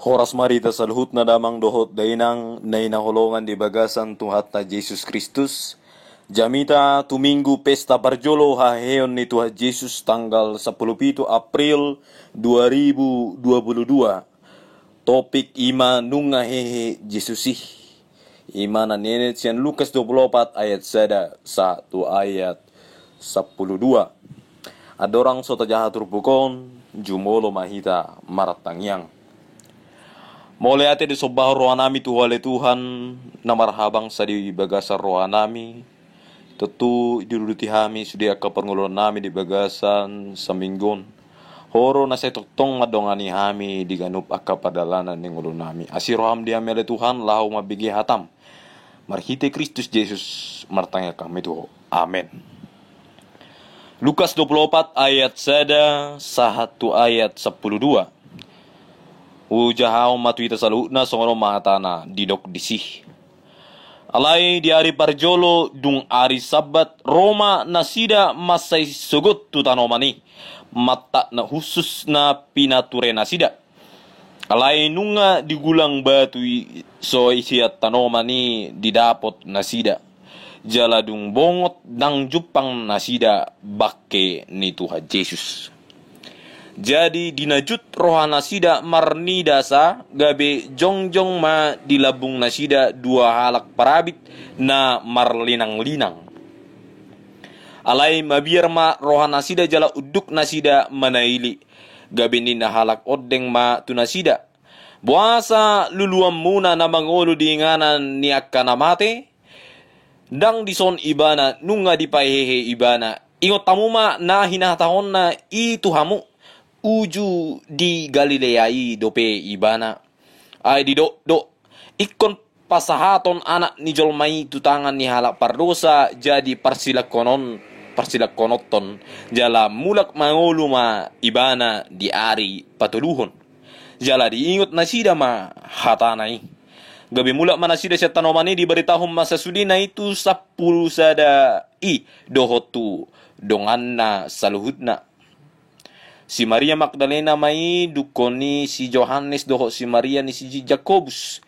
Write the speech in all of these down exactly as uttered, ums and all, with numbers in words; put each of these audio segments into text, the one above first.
Horas ma di hita saluhutna damang dohot dainang na hinaholongan di bagasan Tuhanta Jesus Kristus. Jamita tu minggu pesta parjolo haheheon ni Tuhan Jesus tanggal sampulu pitu April dua ribu dua puluh dua. Topik i ma nunga hehe Jesus i. I ma na nienet sian Lukas dua puluh opat ayat sada sahat tu ayat sampulu dua. Andorang so tajaha turpuk on, jumolo ma hita martangiang. Mauliate dohot sombahon rohanami tu Ho ale Tuhan, na marhabangsa di bagasan rohanami. Tontu diuduti hami sude angka parngoluonnami di bagasan saminggu on. Ho do na sai tongtong mandongani hami di ganup angka pardalanan ni ngolunami. Asi roham di hami ale Tuhan, laho mambege hatam. Marhite Kristus Jesus martangiang hami tu Ho. Amen. Lukas dua puluh opat ayat sada sahat tu ayat sampulu dua. Hujahahon ma tu hita saluhutna songon on ma hatana didok disi. Alai di ari parjolo dung ari Sabbat ro ma nasida mansai sogot tu tanoman i, mantak na hushus na pinature nasida. Alai nunga digulang batu i so i sian tanoman i didapot nasida. Jala dung bongot ndang jumpang nasida bangke ni Tuhan Jesus. Jadi dinajut roha nasida marnidasa gabe jongjong ma di lambung nasida dua halak parabit na marlinanglinang. Alai mabiar ma roha nasida jala unduk nasida manaili. Gabe ninna halak ondeng ma tu nasida. Boasa luluanmuna na mangolu di inganan ni angka na mate? Ndang dison ibana nunga dipahehe ibana. Ingot hamu ma na hinahatahonna i tu hamu. Uju di Galilea i dope ibana. Ai didok do. Ingkon pasahaton anak ni jolma i tu tangan ni halak pardosa jadi parsilangkonon, parsilangkononton. Jala mulak mangolu ma ibana di ari patoluhon. Jala diingot nasida ma hatana i. Gabe mulak ma nasida sian tanoman i dibaritahon ma sasudena i tu sampulu sada i dohot tu donganna saluhutna. Si Maria Magdalena ma i, dungkon ni si Johannes dohot si Maria ni si Jakobus.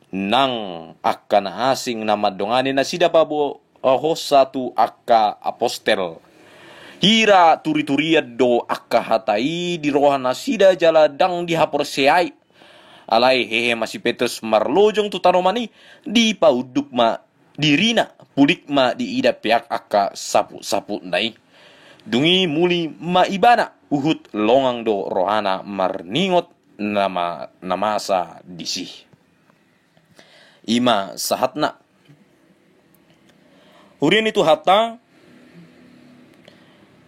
Nang angka na asing na mandongani nasida paboahonsa tu angka apostel. Hira turiturian do angka hata i di roha nasida jala ndang dihaporseai. Alai hehe ma si Petrus marlojong tu tanoman i, dipaunduk ma dirina, pulik ma diida peak angka saput-saputna i. Dung i muli ma ibana, huhut longang do rohana marningot na ma-, na masa disi. I ma sahatna. Huria ni Tuhanta,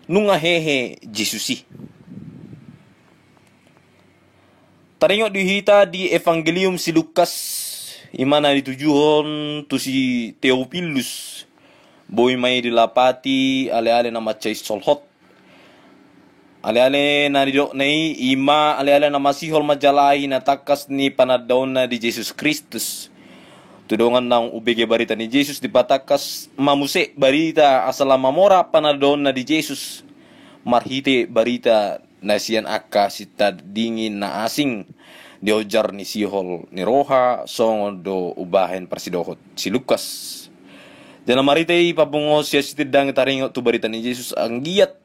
nunga hehe Jesus i. Taringot di hita di Evangelium si Lukas, i ma na ditujuhon tu si Teopilus, boi ma i dilapati aleale na mansai solhot. Aleale na nidokna i, i ma aleale na masihol manjalahi na tangkas ni panandaonna di Jesus Kristus. Tu dongan naung umbege barita ni Jesus dipatangkas ma muse barita asa lam mamora panandaonna di Jesus. Marhite barita na sian angka sitandingi na asing, dionjar ni sihol ni roha, songon do umbahen parsidohot si Lukas. Jala marhite i papungu sian sitindangi taringot tu barita ni Jesus anggiat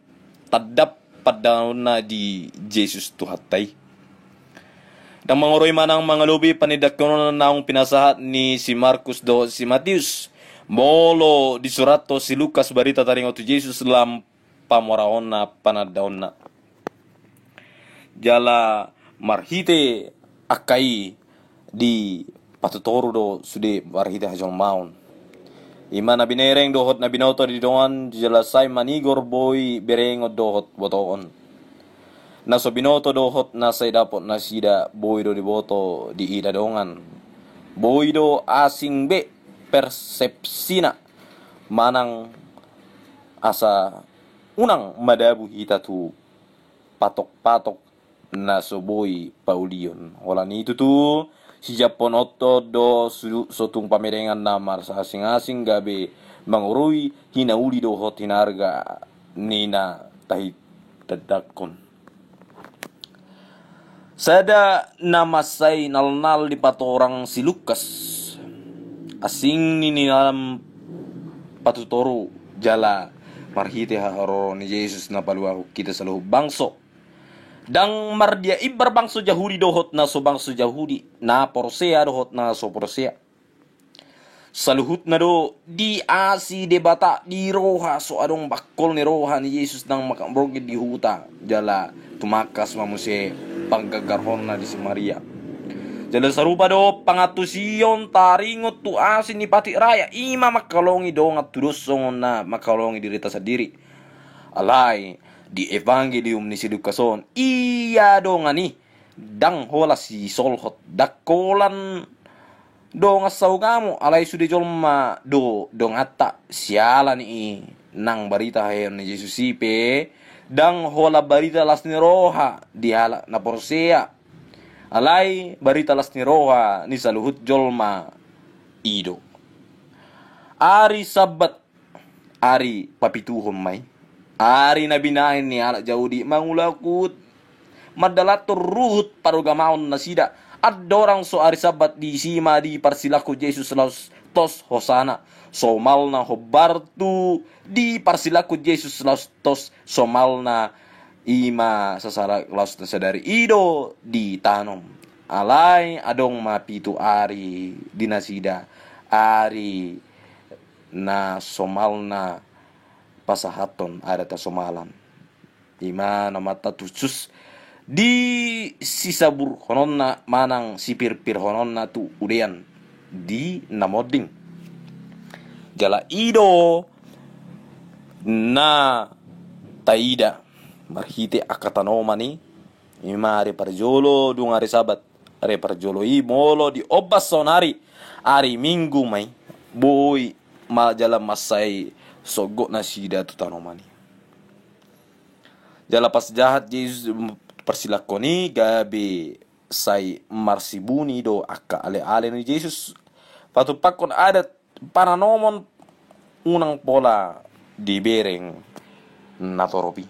tanda panandaonna di Jesus Tuhanta i. Ndang mangoroi manang mangalobi panindangkon naung pinasahat ni si Markus dohot si Matius. Molo disurathon si Lukas barita taringot tu Jesus lam pamorahonna panandaonna. Jala marhite angka i dipatutoru do sude marhite hajolmaon. I ma na binereng dohot na binoto di dongan jala sai manigor boi berengon dohot botoon. Na so binoto dohot na sai dapot nasida boi do diboto diida dongan. Boi do asing be persepsina manang asa unang madabu hita tu patok-patok na so boi paulion. Holan i tutu, sijapon oto do su-, sotung pamerengan na marasing-asing gabe mangorui hinauli dohot hinarga ni na tahitandangkon. Sada na mansai nalnal dipatorang si Lukas, asing ni nilam patutoru jala marhite haharoro ni Jesus na paluahon hita saluhut bangso. Ndang mardia imbar bangso Jahudi dohot na so bangso Jahudi, na porsea dohot na so porsea. Saluhutna do diasi Debata di roha, so adong bangkol ni roha ni Jesus nang mangkaborngin di huta, jala tumangkas ma muse pangganggarhonna di si Maria. Jala sarupa do pangantusion taringot tu asi ni patik raya, i ma mangkaholongi dongan tu dos songon na mangkaholongi dirita sandiri. Alai di Evangelium ni si Lukas on, ia dongan i ndang holan sisolhot, ndang holan dongan saugamo, alai sude jolma do donganta. Siala ni i, nang barita haheheon ni Jesus i pe ndang holan barita las ni roha di halak na porsea, alai barita las ni roha ni saluhut jolma i do. Ari Sabat, ari papituhon ma i, ari na binahen ni halak Jahudi mangulahon huhut, mandalanhon ruhut parugamaon nasida. Andorang so ari Sabat, disi ma diparsilangkon Jesus laos tos hosana. Somalna hombar tu diparsilangkon Jesus laos tos somalna, i ma sasala laos na sadari i do ditanom. Alai adong ma pitu ari di nasida, ari na somalna pasahathon adat hasomalan. I ma na mata tusus di sisaburhononna manang sipirpirhononna tu udean di na monding. Jala i do na taida marhite angka tanoman i, i ma ari parjolo dung ari Sabat. Ari parjolo i molo diombas saonari, ari Minggu ma i, boi ma jala mansai soggot nasida tu tanoman i. Jala pas jahat Jesus parsilangkon i, gabe sai marsibuni do angka aleale ni Jesus patumpakkon adat pananomon unang pola dibereng na torop i.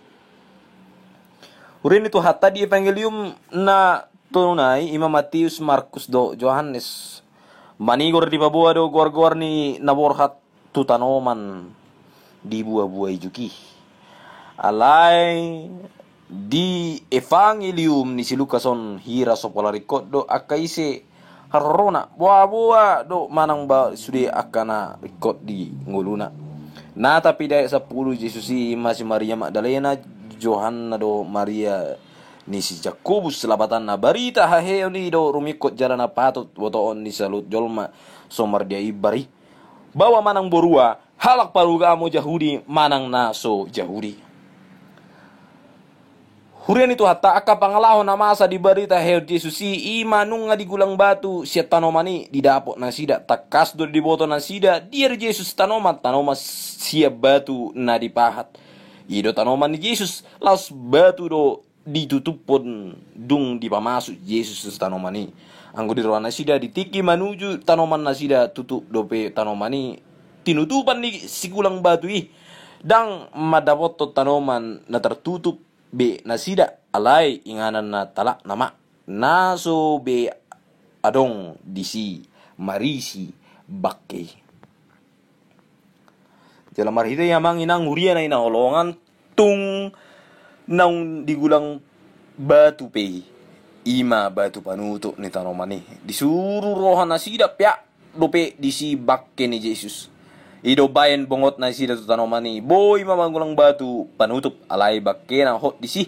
Huria ni Tuhanta, di Evangelium na tolu nai, i ma Matius, Markus dohot Johannes, manigor dipaboa do goargoar ni na borhat tu tanoman di buabuai juki. Alai di Evangelium ni si Lukas on, hira so pola ringkot do angka ise harorona, boaboa do manang ba sude angka na ringkot di ngoluna. Na tapidayat sampulu Jesus i, i ma si Maria Magdalena, Johanna dohot Maria ni si Jakobus lapatanna. Barita haheheon i do rumingkot jala na patut botoon ni saluhut jolma so mardia imbar i, baoa manang borua, halak parugamo Jahudi manang na so Jahudi. Huria ni Tuhanta, angka pangalaho na masa di barita haheheon Jesus i, i ma nunga digulang batu sian tanoman i didapot nasida. Tangkas do diboto nasida dia di Jesus tanoman, tanoman sian batu na dipahat. I do tanoman ni Jesus, laos batu do ditutuphon dung dipamasuk Jesus tu tanoman i. Anggo di roha nasida, di tingki manuju tanoman nasida, tutup dope tanoman i tinutupan ni sigulang batu i. Ndang mandapothon tanoman na tartutup be nasida, alai inganan na talak nama na so be adong disi marisi bangke i. Jala marhite i, amang inang, huria na hinaholongan, tung naung digulang batu pe i, i ma batu panutup ni tanoman i. Disuru roha nasida peak dope disi bangke ni Jesus. I do baen bongot nasida tu tanoman i, boi ma manggulang batu panutup, alai bangkena hot disi.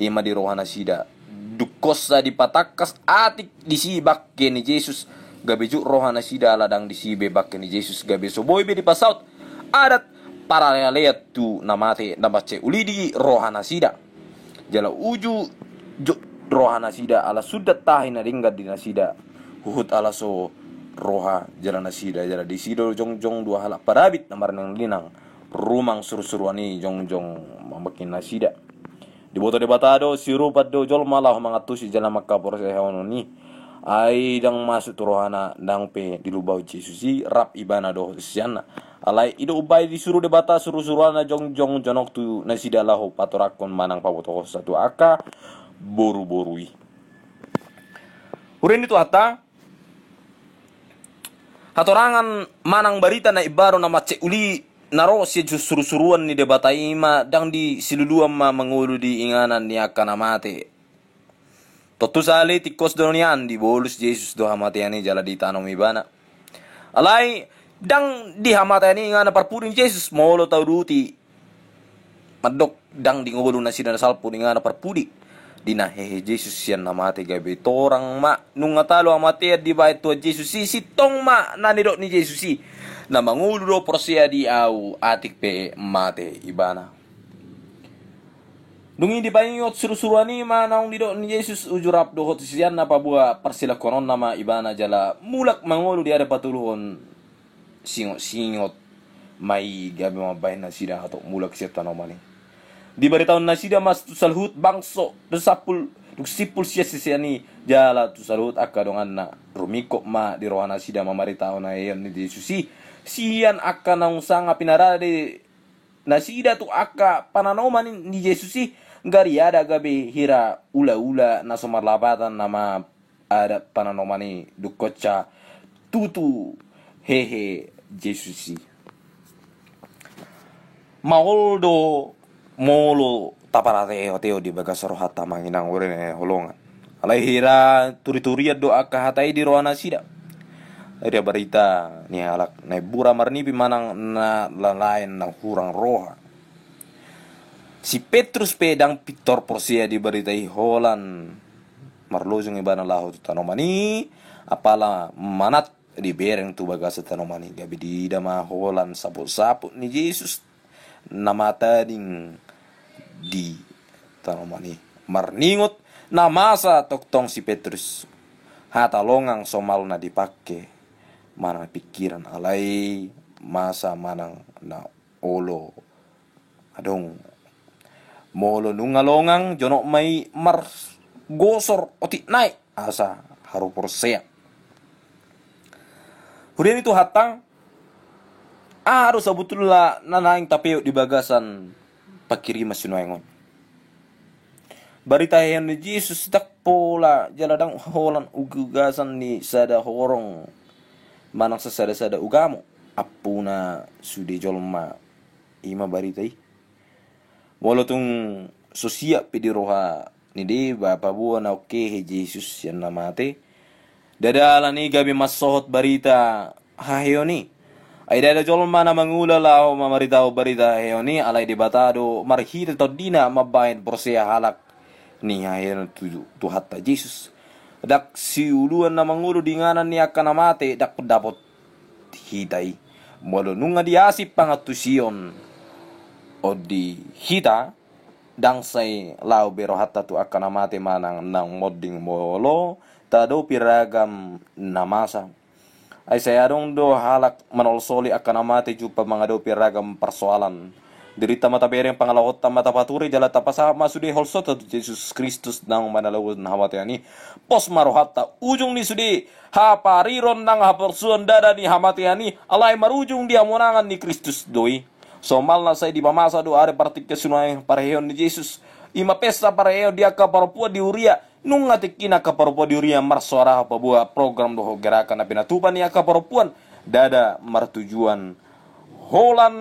I ma di roha nasida. Dung hosa dipatangkas atik disi bangke ni Jesus, gabe jut roha nasida ala ndang disi be bangke ni Jesus, gabe so boi be dipasaut adat paralealean tu na mate na mansai uli di roha nasida. Jala uju jut roha nasida ala sundat tahi na denggan di nasida, huhut ala so roha jala nasida. Jala disi do jongjong dua halak parabit na marnanglinang rumang surusuruan i, jongjong mambangke nasida. Diboto Debata do, siurupan do jolma laho mangantusi jala mangkaporseaon i. Ai ndang masuk tu rohana, ndang pe dilumbaon Jesus i rap ibana dohot siseanna. Alai i do umbahen disuru Debata surusuruanna jongjong jonok tu nasida laho patorangkon manang pabotohonsa tu angka boruboru i. Huria ni Tuhanta, hatorangan manang barita na imbaru na mansai uli na ro sian surusuruan ni Debata i ma ndang disiluluan ma mangolu di inganan ni angka na mate. Tontu sahali tingkos do nian dibolus Jesus do hamatean i jala ditanom Ibana. Alai ndang di hamatean i inganan parpudi ni Jesus, molo tauduti mandok ndang dingolu nasida na salpu di inganan parpudi. Di na hehe Jesus sian na mate gabe torang ma nunga talu hamatean dibahen Tuhan Jesus i, sintong ma na nidok ni Jesus i: Na mangolu do porsea di Ahu, atik pe mate ibana. Dung i dipaingot surusuruan i ma naung nidok ni Jesus, uju rap dohot siseanna paboa parsilahoanonna ma ibana jala mulak mangolu di ari patoluhon. Singotsingot ma i gabe mambahen nasida hatop mulak sian tanoman i. Dibaritahon nasida ma tu saluhut bangso, tu sampul, tu simpul sian sisean i jala tu saluhut angka donganna. Rumingkot ma di roha nasida mamaritahon haheheon ni Jesus i sian angka naung sanga pinarade nasida tu angka pananoman ni Jesus i, gariada gabe hira ulaula na so marlapatan nama adat pananoman i, dungkon sa tutu hehe Jesus i. Maol do molo taparateateo di bagas rohanta manginang ure ni holongan. Alai hira turiturian do angka hata i di roha nasida. Ida barita ni halak na imbura marnipi manang na lalaen na hurang roha. Si Petrus pe ndang pintor porsea di barita i, holan marlojong ibana laho tu tanoman i, apala manat dibereng tu bagasan tanoman i, gabe diida ma holan saputsaput ni Jesus na matading di tanoman i. Marningot na masa tongtong si Petrus. Hata longang somalna dipangke manang pingkiran, alai masa manang na olo adong. Molo nunga longang, jonok ma i margosor otik nai asa haru porsea. Huria ni Tuhanta, aha do sabotulna na naeng tapeop di bagasan pangkiriman sinuaeng on? Barita heheon ni Jesus ndang pola jala ndang holan ugugasan ni sada horong manang sasadasada ugamo, ampuna sude jolma. I ma barita i. Molo tung so siap pe di roha ni deba paboa naung hehe Jesus sian na mate, ndada alani gabe mansohot barita haheon i. Ai ndada jolma na mangula laho mamaritahon barita haheon i, alai Debata do marhite tondina mambahen porsea halak ni haheon tu Tuhanta Jesus. Ndang siuluan na mangolu di inganan ni angka na mate ndang dapot hita i. Molo nunga diasing pangantusion on di hita, ndang sai laho be rohanta tu angka na mate manang naung monding molo taadopi ragam na masa. Ai sai adong do halak manolsoli angka na mate jumpa mangadopi ragam parsoalan. Dirinta ma tabereng, pangalahonta ma tapature jala tapasahat ma sude holsonta tu Jesus Kristus naung manaloguhon hamatean i. Pos ma rohanta, ujung ni sude hapariron nang haporsuan ndada ni hamatean i, alai marujung di hamonangan ni Kristus do i. Somalna sai dipamasa do ari partingkian sinuaeng parheheon ni Jesus. I ma pesta parheheon di angka parompuan di huria. Nunga tingkina angka parompuan di huria marsoara paboa program dohot gerakan na pinatupa ni angka parompuan ndada martujuan holan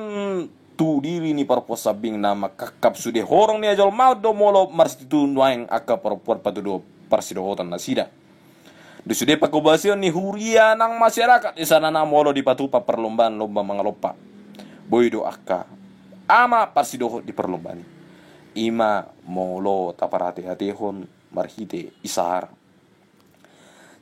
tu diri ni parompuan sambing na mangkangkap sude horong ni hajolmaon do molo marsitutu nuaeng angka parompuan patuduhon parsidohotan nasida. Dung sude pangkobasion ni huria nang masyarakat di sana na molo dipatupa parlombaan lomba mangalompa. Boi do angka ama parsidohot di parlombaan i. I ma molo taparateatehon marhite Isahar.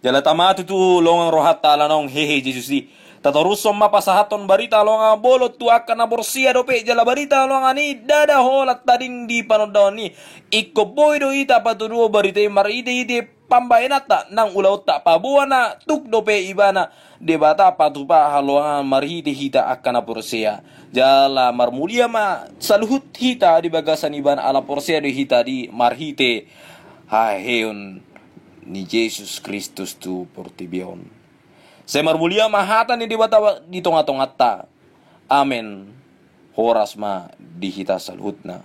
Jala tama tutu longang rohanta ala naung hehe Jesus i. Tatorushon ma pasahathon barita longang bolon tu angka na porsea dope, jala barita longang i ndada holan tading di panondaon i. Ingkon boi do hita patuduhon barita i marhitehite pambahenanta nang ulaonta, paboa na tuk dope Ibana Debata patupa halongangan marhite hita angka na porsea. Jala marmulia ma saluhut hita di bagasan Ibana ala porsea do hita di marhite haheheon ni Jesus Kristus tu portibi on. Sai marmulia ma hata ni Debata di tongatonganta. Amen. Horas ma di hita saluhutna.